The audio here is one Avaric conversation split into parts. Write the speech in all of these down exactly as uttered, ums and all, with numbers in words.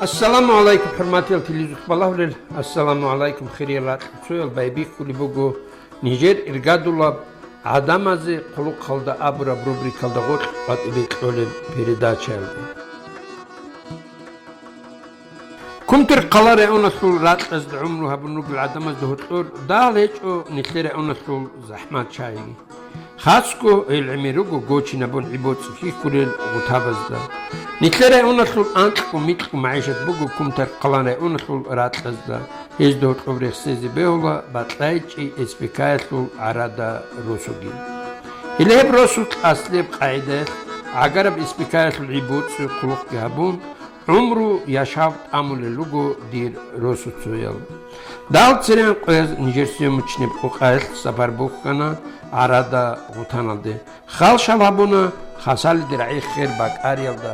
Ассаламу гӀалайкум, хӀурматиял телевизоралъ балагьулел! Ассаламу гӀалайкум, хириял ракьцоял! Байбихьулеб буго нижер иргадулаб «ГӀадамазе хъулухъалда абураб» рубрикалда гъоркь къватӀибе кьолеб передачаялде. Кумтар-Хъала районалъул ракьазда гӀумру гьабун ругел гӀадамазда гьоркьор дагьал гьечӀо нилъер районалъул захӀмат чагӀиги. Хасго гьел гӀемер руго гочинабун гӀи-боцӀи хьихьулел гъутабазда. Нилъер районалъул анкьго микьго магӀишат буго Кумтар-Хъалан районалъул ракьазда. Гьезда гьоркьоб рехсезе бегьула бакьайчӀи СПК-ялъул гӀарада росуги. Гьеле гьеб росулъ аслияб къагӀидаялъ гӀагараб СПК-ялъул гӀи-боцӀи хъулухъги гьабун, гӀумру яшав тӀамулел руго дир росуцоял. Дагьал цереян къояз нижер съемочный къокъаялъ сапар бухьана гӀарада гъутаналде. Хал-шал гьабуна Хасалиде рагӀи-хер бакӀариялда,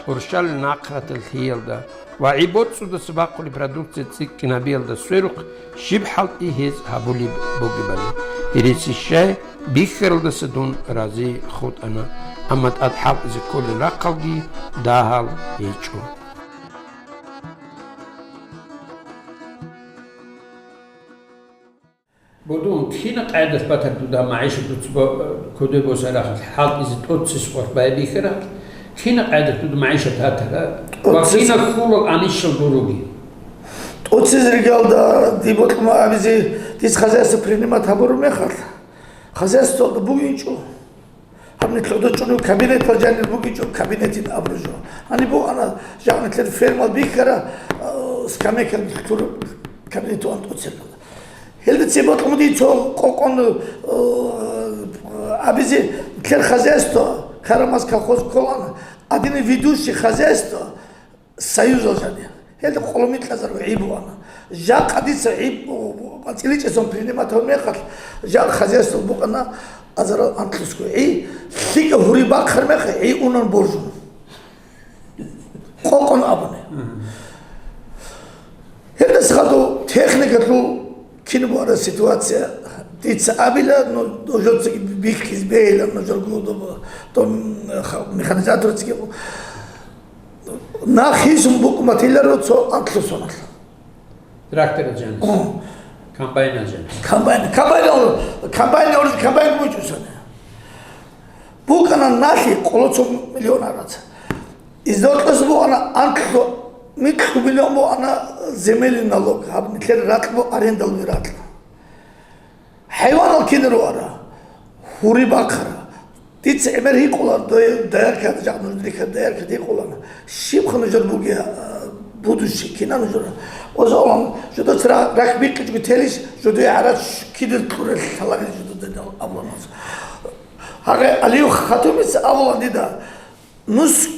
тӀурщалил нахъратал лъиялда ва гӀи-боцӀудаса бахъулеб продукция цӀикӀкӀинабиялда сверухъ щиб хӀалтӀи гьез гьабулеб бугебали. Гьереси щай, бихьаралдаса дун рази хутӀана, амма тӀад хӀалтӀизе кколел рахъалги дагьал гьечӀо. Бодун, кина къайдас батар дуда магӀишат дуца бо-, кодобе босарахъалъ, хӀалтӀизе тӀоцес къварх байбихьарахъалъ, кина къайдас дуда магӀишат гьатара? Ва ТӀоцес. Кина хьулал анищал дуруги? ТӀоцез ригалда ди бокьма абизе, дис хозяйство принимать гьабураб мехалъ, хозяйствоялда бугинчӀо. Гьаб нилъ гьодо чӀунеб кабинетал жанир бугичӀо, кабинетин абружо. Гьаниб букӀана, жакъ нилъер фермал бихьара, а, скамейкал нилъ кабинет ван тӀоцебала. Гьелда цебе кьун буго цо къокъон, а, абизе, нилъер хозяйство, Карамас колхоз кколана, один из ведущих хозяйств, Союзал жанир. Гьелда къоло микьазарго гӀи буана. Жакъа дица гӀи, о, анцӀила чӀесон принимать гьабун мехалъ, жакъа хозяйство букӀана азарал анкьлъусго гӀи, лъикӀа гьури бахъар мехалъ гӀи унан боржун. Къокъон абуни. Гьелдаса хадув техникалъул кин буара ситуация. Дица абила, ну, нужецаги бихьизе бегьила, нужер гудоб, то, м, ха-, механизаторцаги. Нах гьисун букӀун батиларо цо анкьлъусоналъ. Трактор жанис. О. Комбайн жанис. Комбайн, комбайн, комбайн, оружие, комбайн мучӀусана. БукӀана налъи къоло цо миллион гьарац. Издокьас букӀана анкьлъу, микьлъу миллион букӀана земельный налог, гьаб нилъер ракь бу арендал ракь. ХӀайванал кин руара? Гьури бахъара. Дица гӀемер гьикъула, дой-, доярка, жакъ нуж дихьа доярка дихъулана. Щибха нужер бугеб, а, будущее, кина нужер? Озалан, жодоца ра-, рахь бикъичӀого телищ, жодое гӀарац кидал кьурел лъалаги жододедал абуламаз. Гьагъе Алиев хатумица абулан дида, нус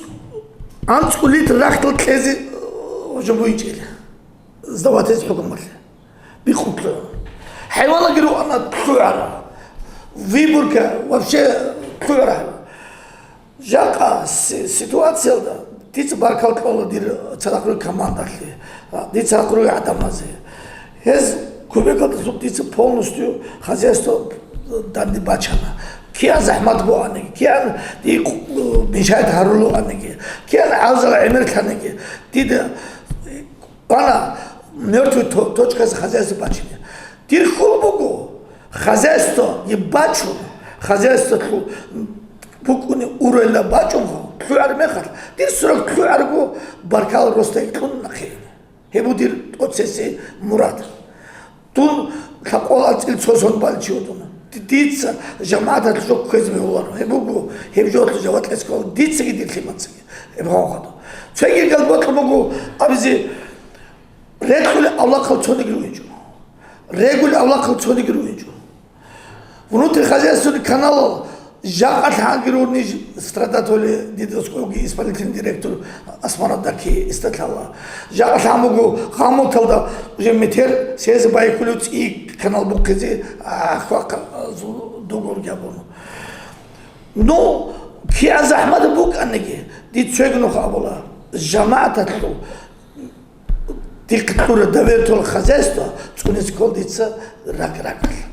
анцӀго литр рахьдал кьезе, э, жо буйчӀел. Сдаватез хӀукумалъе. Бикъун кьугӀун. ХӀайвалаги руана кьугӀара. Выборка вообще кьугӀара хӀайван. Жакъа си-, ситуациялда дица баркал кьола дир цадахъ ругел командалъе, дица цадахъ ругел гӀадамазе. Гьез кубекалдасухъ дица полностью хозяйство данде бачана. КигӀан захӀмат бугӀаниги, кигӀан дие мешать гьаруланиги, кигӀан гӀалжал гӀемер лъаниги, дида Бана мертвый то-, точказе хозяйство бачине. Дир хьул буго, хозяйство бачун, хозяйстволъул букӀуни урелла бачӀунго, кьугӀар мехалъ, дир сурак кьугӀарго баркал росдай кьун нахъе. Гьеб буго дир тӀоцеси мурад. Дун лъабкъоялда анцӀила цо сон балчи вугони. Ди-, дица жамагӀаталъ жо кквезе бегьуларо. Гьеб буго, гьеб жо жаваб кьезе ккола дицаги дир лъимацаги. Гьеб гьавхадо. Цоги галбокьун буго абизе, рекьулел авлахъал цониги ругинчӀо. Регулел авлахъал цониги ругинчӀо. Внутрихозяйственный каналал жакъа лъанги ругони страдать гьолел дида скоги исполнительный директор Османов Даки истатлъала. Жакъа лъан буго гъамуталда уже метер сезе байхьулев цӀи канал бухъизе, а, хвахъа, а, зу-, дугурги абун. Ну, кигӀан захӀмат букӀаниги, дица цоги нух абула, жамагӀаталъул дихъ кьура довертол хозяйство цӀунез ккол дица ракӀ-ракӀалъ.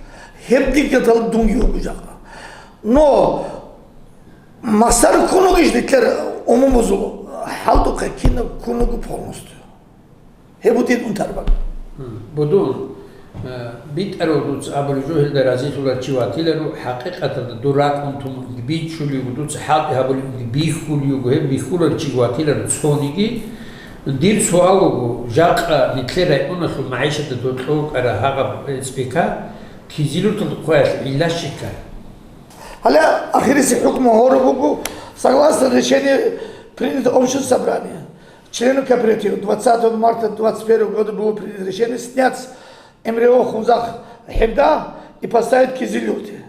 Гьеб диггатал дунги вуго жакъа. Но махсар ккун вугищ нилъер умумузул хӀалтӀухъе кинаб ккун буго полностью. Гьеб бугин унтарбаг. М, Будун, э, битӀарав дуца абулеб жо гьелда разилъуларев чи ватиларо, хӀакъикъаталда дур ракӀ унтун бичӀчӀулев дуца хӀалтӀи гьабулев бихьулев, гьеб бихьуларев чи ватиларо цониги. Дир суал вуго, жакъа нилъер районалъул магӀишаталда гьоркьов вукӀараб гьагъаб СПК Кизилюрталда хъваялъ гӀилла щиб ккараб? Гьале ахирисеб хӀукму гьорун буго, согласно решения, принятого общим собранием, членов кооператива двадцатого марта двадцать первого года было принято решение снять с МРО Хунзах Хевда и поставить в Кизилюрте.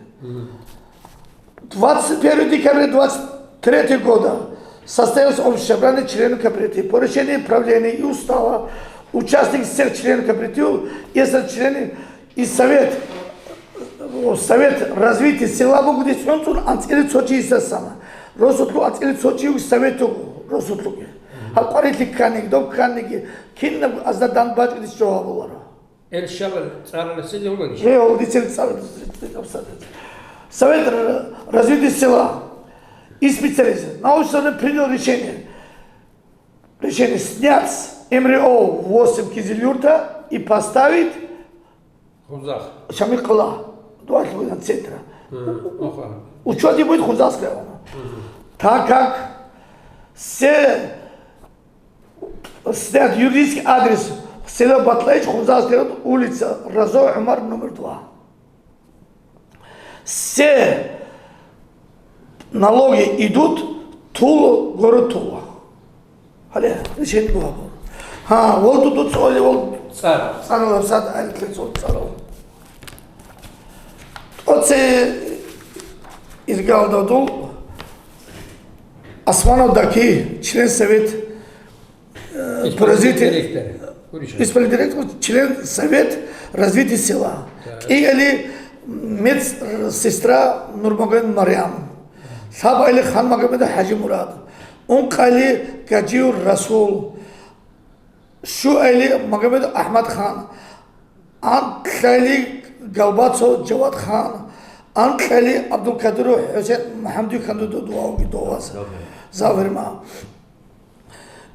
Двадцать первого декабря двадцать третьего года состоялось общее собрание членов кооператива. По решению правления и устава участники, всех членов кооператива, если члены и совет, о, совет развития села буго десять гӀунсур, анцӀила цо чи гьесдасан. Росулъ анцӀила цо чи совет росулъги. Гьаб къварилъи кканиги, доб кканиги, кинаб азда дандбачӀудис жо гьабуларо. Эл щалал цӀаралъ сели гьулагищ? Гье, гьудицел цӀар-, Совет р-, развития села и специалист научно принял решение. Решение снять с МРО восемь Кизилюрта и поставить Хунзах. Шамилкъала, дуалъ центра. Мгм. Оха. Учётный будет Хунзахская. Мгм. Так как все снят юридический адрес: село Батлаич, Хунзахский район, улица Разо Умар, номер два. Все налоги идут Тула, город Тула. Гьале, решение буго. Гьа, вол дуду цӀоли, вол цӀар. ЦӀарал гьабсагӀат гӀенеккун цо цӀарал. ТӀоце иргалда дул Османов Даки, член совет, э, Исполнительный по развитию, директор. Гурищ. Исполнительный директор, член совет развития села. Так. КӀиялъе медсестра Нурмагомед Марям. Лъабаялъе Ханмагомедов ХӀажимурад. Ункъаялъе Гаджиев Расул. Щуаялъе Магомедов АхӀмад-хан, анкьаялъе Галбацов Жавад-хан, анкьаялъе Абдулкадиров ХӀусен, МухӀамадиев хандуда дугьавги доваз. Зафирма.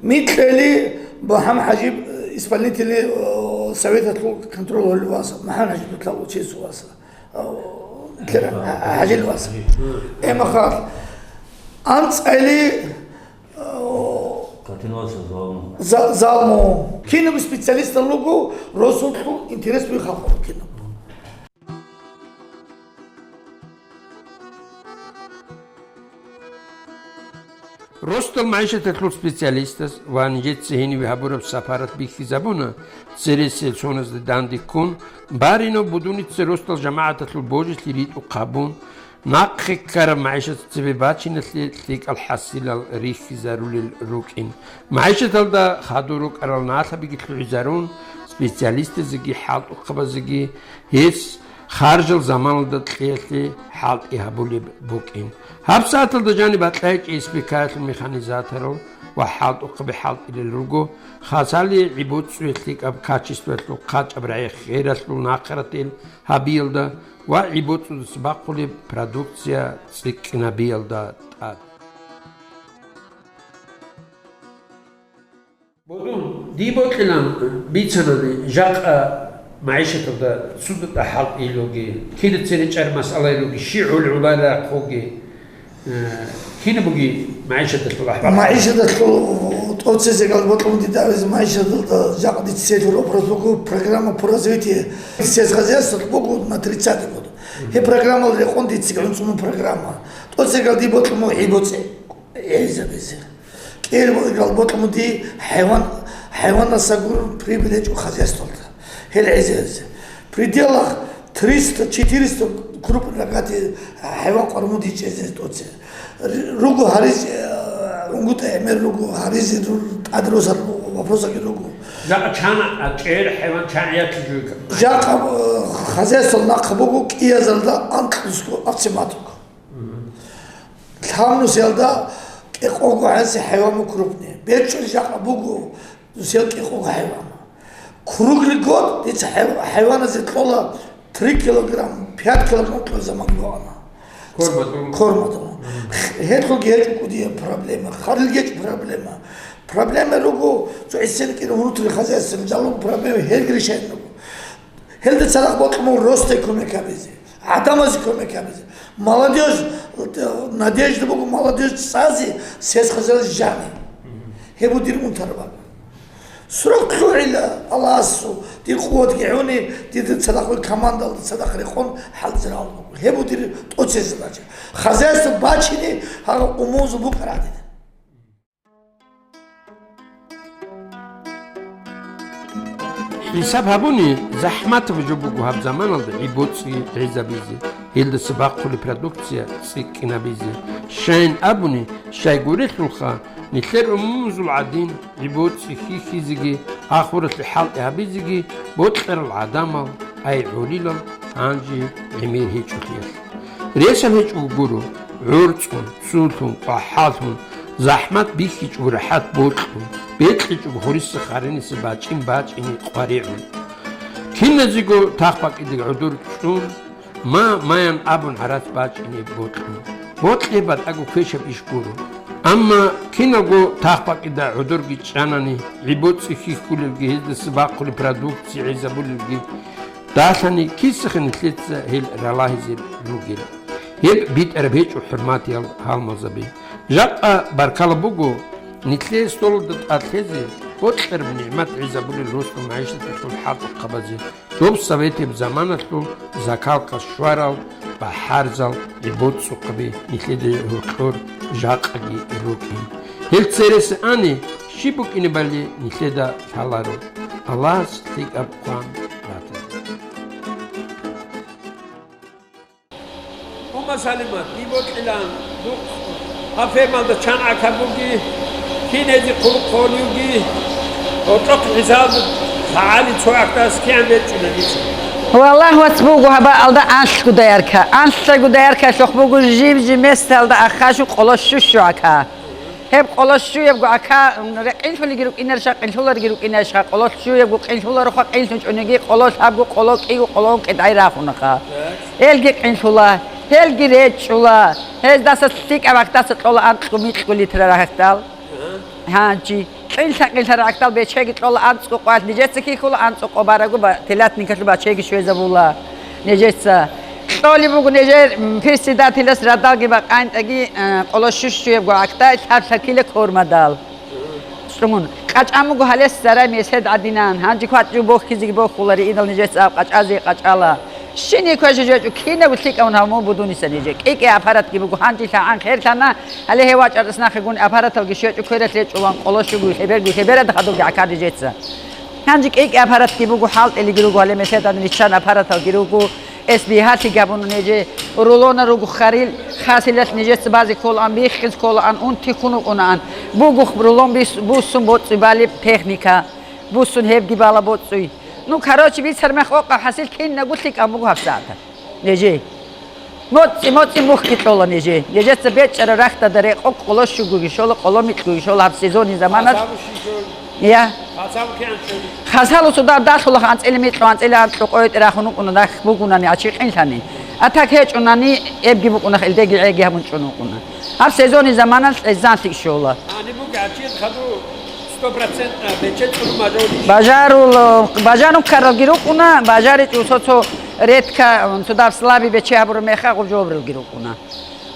Микьаялъе МухӀамад-ХӀажиб, э, исполнительный, э, советалъул контроль гьолев вас, МухӀамад-ХӀажиб дутлъал учись вас. ХӀажил вас. Эмахал. АнцӀаялъе, о, Катинваса залму. За-, залму. Кинаб специалистал руго, росулъул интерес буй халкъ кинаб. Росдал магӀишаталъул специалистаз ва нижеца гьениве гьабураб сапаралъ бихьизабуна, цересел соназда дандеккун, баринав Будуница росдал жамагӀаталъул божилъи ритӀухъ гьабун, нахъе ккараб магӀишат цебе бачиналъе лъикӀал хӀасилал рихьизарулел рукӀин. МагӀишаталда хадур рукӀарал налъабиги лъугӀизарун, специалистазеги хӀалтӀухъабазеги гьес харжал заманалда кьеялъе хӀалтӀи гьабулеб букӀин. Гьаб сагӀаталда жаниб бакьа гьечӀеб СПК-ялъул механизаторал ва хӀалтӀухъаби хӀалтӀилел руго, хасали гӀибоцӀуе лъикӀаб качествоялъул хъачӀаб рагӀи хералъул нахърател гьабиялда ва гӀибоцӀудаса бахъулеб продукция цӀикӀкӀинабиялда тӀад. Бодун, дие бокьилан бицанани, жакъа магӀишаталда цо дуда хӀалтӀи лъугьи, кида цере чӀар масъала лъугьи, щи гӀул-гӀулай рахъуги, э, кина буги магӀишаталъул ахӀвал? МагӀишаталъул тӀоцезе галбокьун дида гьавизе магӀишаталда жакъа дица целъул вопрос буго, программа по развитию сельского хозяйства буго на тридцатый год. Гьеб программал рекъон дица гӀунцӀун программа. ТӀоцегал дие бокьун буго гӀибоцӀи гӀезабизе. КӀиябго бокьун буго дие хӀайван, хӀайванасда гурони прибыль гьечӀо хозяйствалда. Гьел гӀезабизе. В пределах триста, четыреста крупнорогатый хӀайван къвармуди чӀезе тӀоце. Руго гьариз, э, унгутӀа гӀемер руго, гьаризе рур-, тӀадросар вопросаги руго. Жакъа чан, а, чӀегӀер хӀайван чан гӀиялъе жуйка? Жакъа, э, хозяйствал нахъа буго кӀиязалда анкьнусго автоматук. Лъабнусиялда кӀикъого гӀанси хӀайван крупный. БечӀчӀун жакъа буго нусиялда кӀикъого хӀайван. Круглый год дица хӀай-, хӀайваназе кьола три килограмм, пять килограмм кьола заман букӀана. Корматун. Корматун. Гьелъулги гьечӀо кӀудияб проблема, хъалил гьечӀо проблема. Проблема руго, цо гӀисен кӀира внутренний хозяйство, жалуго проблема, гьелги решать руго. Гьелда цадахъ бокьун буго росте кумек гьабизе, гӀадамазе кумек гьабизе. Молодёжь, надежда буго молодёжь цӀазе, сельскохозяйственный жани. Гьеб буго дир унтараб бакӀ. Сурахъ лъугӀила Аллагьасул, дир къуватги гӀуни, дида цадахъ ва командалда цадахъ рекъон хӀалтӀизарал буго. Гьеб буго дир тӀоцебе задача. Хозяйство бачине гьагъа умумузул букӀараб гӀадин. ХӀисаб гьабуни, захӀматаб жо буго гьаб заманалда гӀи-боцӀи гӀезабизе, гьелдаса бахъулеб продукция цӀикӀкӀинабизе. Щайин абуни, щайгурелъулха, нилъер умумузул гӀадин, гӀи-боцӀи хьихьизеги, ахуралъе хӀалтӀи гьабизеги бокьарал гӀадамал, ай гӀолилал гьанже гӀемер гьечӀолъиялъ. Ресал гьечӀого гуро, гӀорцӀун, цулъун, къвахӀаллъун, захӀмат бихьичӀого рахӀат бокьун, бекьичӀого гьориса-хъариниса бачӀин-бачӀине къваригӀун. Киназего тахпакъида гӀодор чӀун, ма-маян абун гӀарац бачӀине бокьун. Бокьи батӀаго квешаб иш гуро. Амма киналго тахпакъида гӀодорги чӀанани, гӀи-боцӀи хьихьулелги, гьездаса бахъулеб продукция гӀезабулелги, далъани кисахъе нилъеца гьел ралагьизе ругел. Гьеб битӀараб гьечӀо, хӀурматиял гьалмагъзаби. Жакъа баркала буго, нилъее столалда тӀад лъезе бокьараб нигӀмат гӀезабулел росдал магӀишаталъул хӀакъабазе, доб советияб заманалъул закалкал щварал бахӀарзал гӀи-боцӀухъаби нилъеда гьоркьор жакъаги рукӀин. Гьел цереса ани, щиб букӀинебали нилъеда лъаларо. Аллагьас лъикӀаб хъван ратазе. Умма Салимат, дие бокьилаан, духъ гьаб фермалда чан гӀака буги, кинезе хъулухъ гьолиуги, гьоркьохъ хӀисаб гьагӀали цо гӀахьдас кигӀан бечӀчӀуна дица. Валлагь, вац, буго гьабаалда анлъго даярка. Анлъго даяркалъухъ буго жиб-жиб месталда ахъажу къоло щущу гӀака. Гьеб къоло щуябго гӀака, м, рекъинлъулиги рукӀинарищха, къинлъуларги рукӀинарищха, къоло щуябго къинлъулароха, къинлъун чӀунеги, къоло лъабго, къоло кӀиго, къоло ункъи дай рахунаха. Гьелги къинлъула, гьелги речӀчӀула, гьездаса лъикӀаб гӀахьдаса кьола анкьго-микьго литра рахьдал. Гьанчи, къинлъа-къинлъа рахьдал бечеги кьола анцӀго къвалъ, нижеца хьихьула анцӀго къо барагу ба-, телятникалъул бачеги щвезабула. Нижеца кьолеб буго нижер, м, председателас радалги бакъанитӀаги, э, къоло щущуябго гӀахьдай лъаб-лъаб кила кормадал. ЦӀунгун. КъачӀан буго гьалес зарай месед гӀадинан, гьанже квачӀу бохьизеги бохулари, инал нижеца аб къачӀазе къачӀала. Щиний квешаб жо гьечӀо, кинабго лъикӀавун гьав мун будуниса нижер. КӀикӀи аппаратги буго, гьанже лъагӀан херлъана, гьале гьев вачӀарас нахъегун аппараталги щвечӀо, квералъ речӀчӀулан къоло щуго лъеберго, лъеберада хадубги гӀакар нижеца. Гьанже кӀикӀи аппаратги буго, хӀалтӀилиги руго, гьале меседан риччан аппараталги руго, эс бигьалъи гьабуна нижер, рулона руго харил, хасилалъ нижеца базе кколаан, биххиз кколаан, унти хун вукӀунаан. Буго рулон бис-, буссун боцӀи балеб техника, буссун гьебги бала боцӀуй. Ну, короче, бицар мех къокъаб хӀасил кинабго лъикӀаб буго гьабсагӀатаб. Нижер. МоцӀи-моцӀи мухьги кьола нижер. Нижеца бечӀараб рахьдада рекъо къоло щугоги щола, къоло микьгоги щола гьаб сезонный заманалъ. Хасаб щиб щола? Я. Хасаб кигӀан щола? Хасалу цо дагь далъула анцӀила микьго, анцӀила анкьго къо тӀерахун вукӀуна, нахъ бугунани, гьачи къинлъани. А так гьечӀунани, эбги букӀуна, илдеги гӀеги гьабун чӀун вукӀуна. Гьаб сезонный заманалъ гӀезанлъи щола. Гьаниб буго гьачи хадуб. Стопроцентно бече цӀуну мажавулищ? Бажарул, бажарун ккаралги рукӀуна, бажаричӀо цо-цо редко, цо даб слабый бече гьабураб мехалъ гъуб жобралги рукӀуна.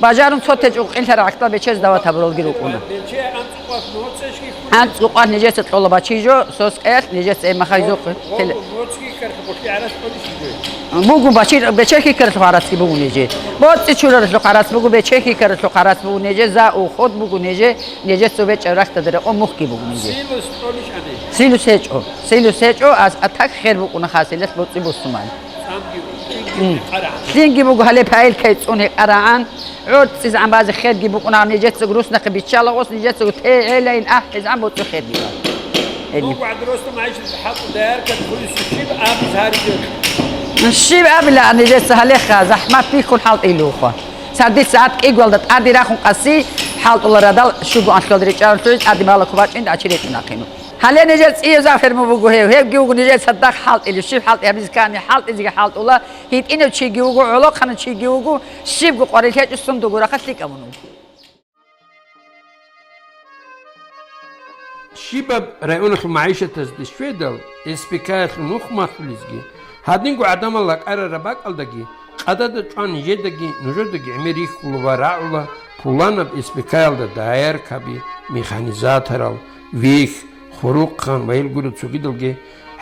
Бажарун цо течӀо къинлъараб гӀахьдал бечез дават гьабуралги рукӀуна. Бече анцӀукъалъ моцӀешги хъуна? АнцӀукъалъ нижеца кьола бачи жо, сос къелъ, нижеца эмахай зухъ. Гъо-, гъо-, моцӀги ккарха, бухӀи гӀараш кьолищ жо? Буго бачи, бече хикаралъухъ гӀарацги буго нижер. БоцӀи чураралъухъ гӀарац буго, бече хикаралъухъ гӀарац буго нижер, за уход буго нижер. Нижеца бечӀараб рахьдада рекъон мухьги буго нижер. Силус кьолищ гьаниб? Силус гьечӀо. Силус гьечӀо, ас-, а так хер букӀуна хасилалъ боцӀи буссуман. Цамги, цинги М. гьекъарагӀан. Цинги буго гьале паилкай цӀун гьекъарагӀан. ГӀорцӀизегӀан базе херги букӀуна, нижеца рус нахъе биччала гъос, нижеца те гӀелайин ахӀизегӀан боцӀи херги бан. Гьедин. Буго гӀадин росту магӀишат хӀакъу даяркат хуюсу щиб абиз гьаричӀеб? Щиб абила нижеца гьалеха, захӀмат бихьун хӀалтӀилухъа. Сардилъ сагӀат кӀигоялда тӀаде рахун къаси, хӀалтӀула радал щуго анлъуялда речӀаралъугьиз тӀаде балаку бачӀин дачи речӀунахъину. Гьале нижер цӀияб заферму буго гьев. Гьевги вуго нижер цадахъ хӀалтӀилев, щиб хӀалтӀи гьабизе ккани, хӀалтӀизеги хӀалтӀула, гьитӀинав чиги вуго, гӀолохъанав чиги вуго, щибго къварилъи гьечӀо, сундуго рахъалъ лъикӀабун вуго. Щибаб районалъул магӀишатазде щведал, СПК-ялъул нух малъулезги, гьадинго гӀадамал ракӀарараб бакӀалдаги, къадада чӀван нижедаги, нужедаги гӀемер рихьула ва рагӀула пуланаб СПК-ялда дояркаби, механизаторал, вехь, хурухъан ва гьел гурел цогидалги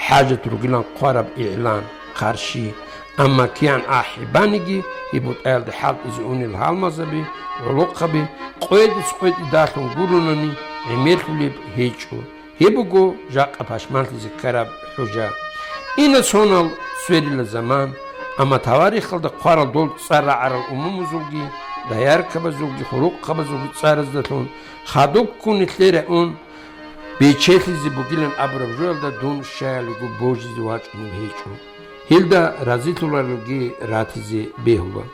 хӀажат ругилан хъвараб игӀлан, къарши. Амма кигӀан ахӀи баниги, гьеб бутӀаялде хӀалтӀизе унел гьалмагъзаби, гӀолохъаби къойдас къойд идалъун гурунани гӀемерлъулеб гьечӀо. Гьеб буго жакъа пашманлъизе ккараб хӀужа. Ина сонал сверила заман, амма таварихалда хъварал дол цӀар рагӀарал умумузулги, дояркабазулги, хурухъабазулги цӀараздалъун хадубккун нилъер район бечелъизе бугилан абураб жоялда дун щаялиго божизе вачӀунеб гьечӀо. Гьелда разилъуларелги ратизе бегьула.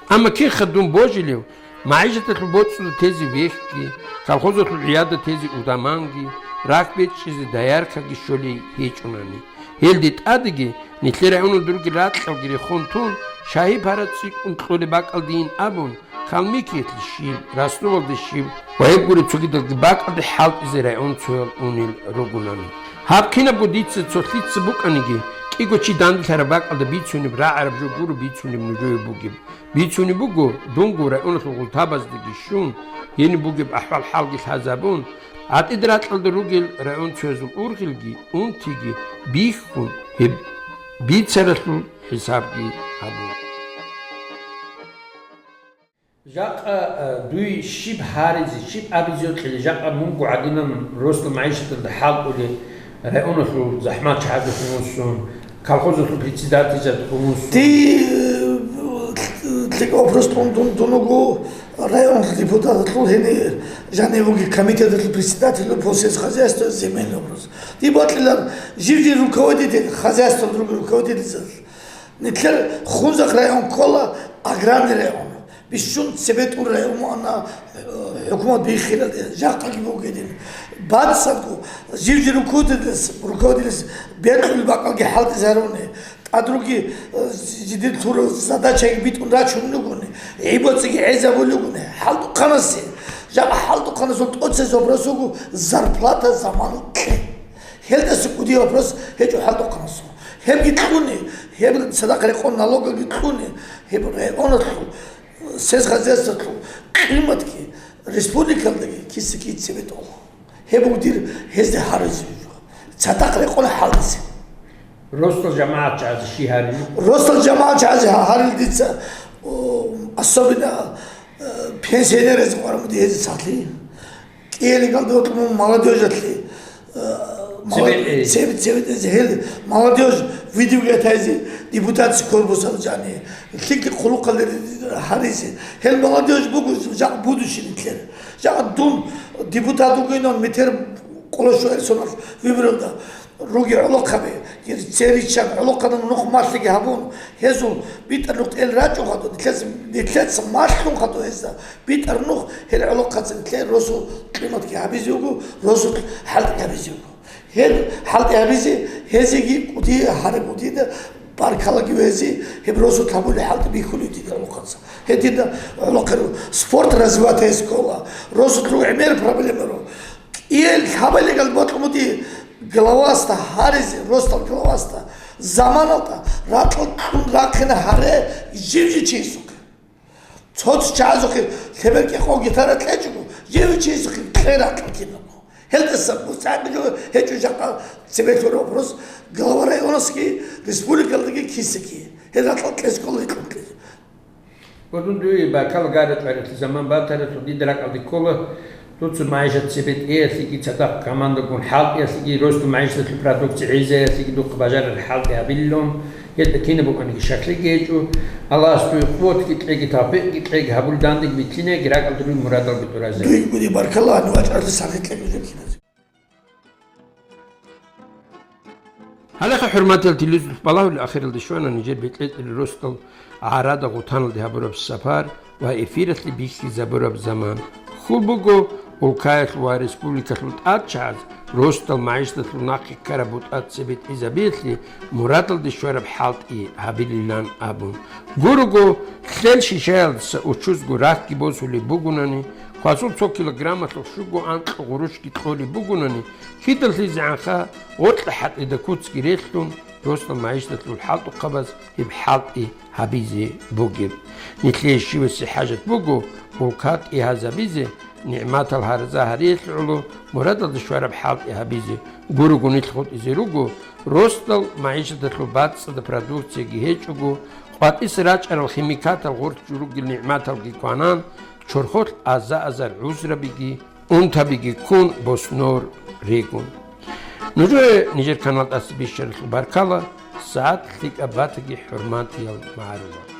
Амма кинха дун божилев, магӀишаталъул боцӀуда тезе вехьги, колхозалъул гӀияда тезе удаманги, рахь бечӀчӀизе дояркаги щолей гьечӀунани? Гьелде тӀадеги нилъер районалда ругел ракьалги рехун тун, шагьи-пара цӀикӀкӀун кьолеб бакӀалдейин абун, Калмыкиялъе щиб, Ростовалде щиб ва гьеб гуреб цогидалги бакӀалде хӀалтӀизе район цоял унел ругонани. Гьаб кинабго дица цо лъица букӀаниги, кӀиго чи данделъараб бакӀалда бицунеб рагӀараб жо гуро бицунеб нужее бугеб. Бицунеб буго, дунго районалъул гъултабаздаги щун, гьениб бугеб ахӀвал-хӀалги лъазабун, гьатӀида ракьалда ругел район цоязул ургъелги, унтиги бихьун, гьеб бицаралъул хӀисабги гьабун. Жакъа, э, дуе щиб гьаризе, щиб абизе гьоркьилеб, жакъа мунго гӀадинан росдал магӀишаталда хӀалтӀулеб, районалъул захӀмачагӀазухъ вуссун, колхозалъул председательзаб вуссун. Ти, э, лъикӀ вопрос тун, тун, тун вуго районалъул депутаталъул гьенир жанивуги комитеталъул председатель по сельскому хозяйству, земельный вопрос. Ти бокьилан жив-жив руководитель, хозяйство друг руководительзаб. Нилъер Хунзахъ район ккола аграрный район. Бищун цебетӀул район муана, э, хӀукумат биххилалде, жакъаги бугедин. Бацаго, жив-жив руководителес, руководителес бекьулеб бакӀалги хӀалтӀизаруни. ТӀадруги, э, жидер лъурал задачаги битӀун рачун ругони. ГӀибоцаги гӀезабулугони. ХӀалтӀухъанасе. Жакъа хӀалтӀухъанасул тӀоцебе вопрос вуго зарплата замана кье. Гьелдаса кӀудияб вопрос гьечӀо хӀалтӀухъанасул. Гьебги кьуни, гьеб цадахъ рекъон налогаги кьуни, гьеб районалъул, сельскохозяйстволъул къиматги республикалдаги киса-кица цебетӀола. Гьеб буго дир гьезде гьаризе вуго. Цадахъ рекъон хӀалтӀизе. Росдал жамагӀатчагӀазе щиб гьарилеб? Росдал жамагӀатчагӀазе гьа-, гьарилеб дица, о, особенно, э, пенсионераз къвармуди гьезде сахлъи. КӀиялигалда вокьун мун молодёжалъе, э, молод-, Цебе-, э. цебе-, цебе-, гьел молодёжь видео гьатайзе депутатский корпусалъ жани, лъикӀлъи хъулухъалде гьаризе. Гьел молодёжь буго жакъа будущее нилъер. Жакъа дун депутат вугинан метер къоло щуа соналъ выборалда. Руги гӀолохъаби, цериччан гӀолохъанал нух малъиги гьабун, гьезул битӀар нух тӀел рачӀун хадур, нилъеца, нилъеца малъун хадур гьезда битӀар нух, гьел гӀолохъаца нилъее росу къиматги гьабизе вуго, росу хӀалтӀи гьабизе вуго. Гьел хӀалтӀи гьабизе, гьезеги кӀуди гьариб кӀудида баркалаги везе, гьеб росу гьабулеб хӀалтӀи бихьулев дида гӀолохъаца. Гьединда гӀолохъаро спорт развивать гьес ккола, росулъ гӀемер проблемаро. КӀиел лъабалигал бокьуди главаста гьаризе, росдал главаста, заманалда ракьал кьун рахъине гьаре жив-жив чиясухъе. Цо-цо чагӀазухъе лъебер кӀикъого гектар кьечӀого, жив-жив чиясухъе кье ракьал кинабго. Гьелдаса мустахӀикъ жо гьечӀо жакъа цебе лъураб вопрос глава районасги, республикалдаги кисаги. Гьел ракьал кьес ккола гьикъун кьезе. Гьудун дуе баркала гьаричӀварилъи заман батаралъур дида ракӀалде ккола, дуца магӀишат цебетӀеялъеги цадахъ командагун хӀалтӀиялъеги, росдал магӀишаталъул продукция гӀезаялъеги духъ бажарараб хӀалтӀи гьабилилан, гьелда кинаб букӀаниги щаклъиги гьечӀо. Аллагьас дуе къуватги кьеги, тавфикъги кьеги, гьабулеб дандеги битлъинеги, ракӀалда ругел мурадалги тӀуразе. Дуе кӀуди баркала, гьанив вачӀаралъе сахлъи кьеги киназе. Гьалеха, хӀурматиял телевизоралъ балагьулел ахиралде щвана нижер бекьерил росдал гӀарада-гъутаналде гьабураб сапар ва эфиралъе бихьизабураб заман. Хьул буго улкаялъул ва республикалъул тӀадчагӀаз росдал магӀишаталъул нахъе ккараб бутӀа цебетӀизабиялъе мурадалде щвараб хӀалтӀи гьабилилан абун. Гурого, лъел шишаялдаса учузго рахьги босулеб бугунани, хвасул цо килограммалъухъ щуго анкьго гъурущги кьолеб бугунани, кидалъизегӀанха гъоркьа хӀатӀида куцги релълъун, росдал магӀишаталъул хӀалтӀухъабаз гьеб хӀалтӀи гьабизе бугеб. Нилъее щивасе хӀажат буго, улка тӀигьазабизе, нигӀматал гьарза гьариялъе гӀоло мурадалде щвараб хӀалтӀи гьабизе. Гурого нилъ хутӀизе руго, росдал магӀишаталъул бацӀцӀадаб продукцияги гьечӀого, къватӀиса рачӀарал химикатал гъоркьчӀун ругел нигӀматалги кванан, чорхолъ аза-азар гӀузрабиги, унтабиги ккун боснор ригун. Нужее нижер канал тӀаса бищаралъул баркала, сагӀат лъикӀаб батаги, хӀурматиял магӀарулал.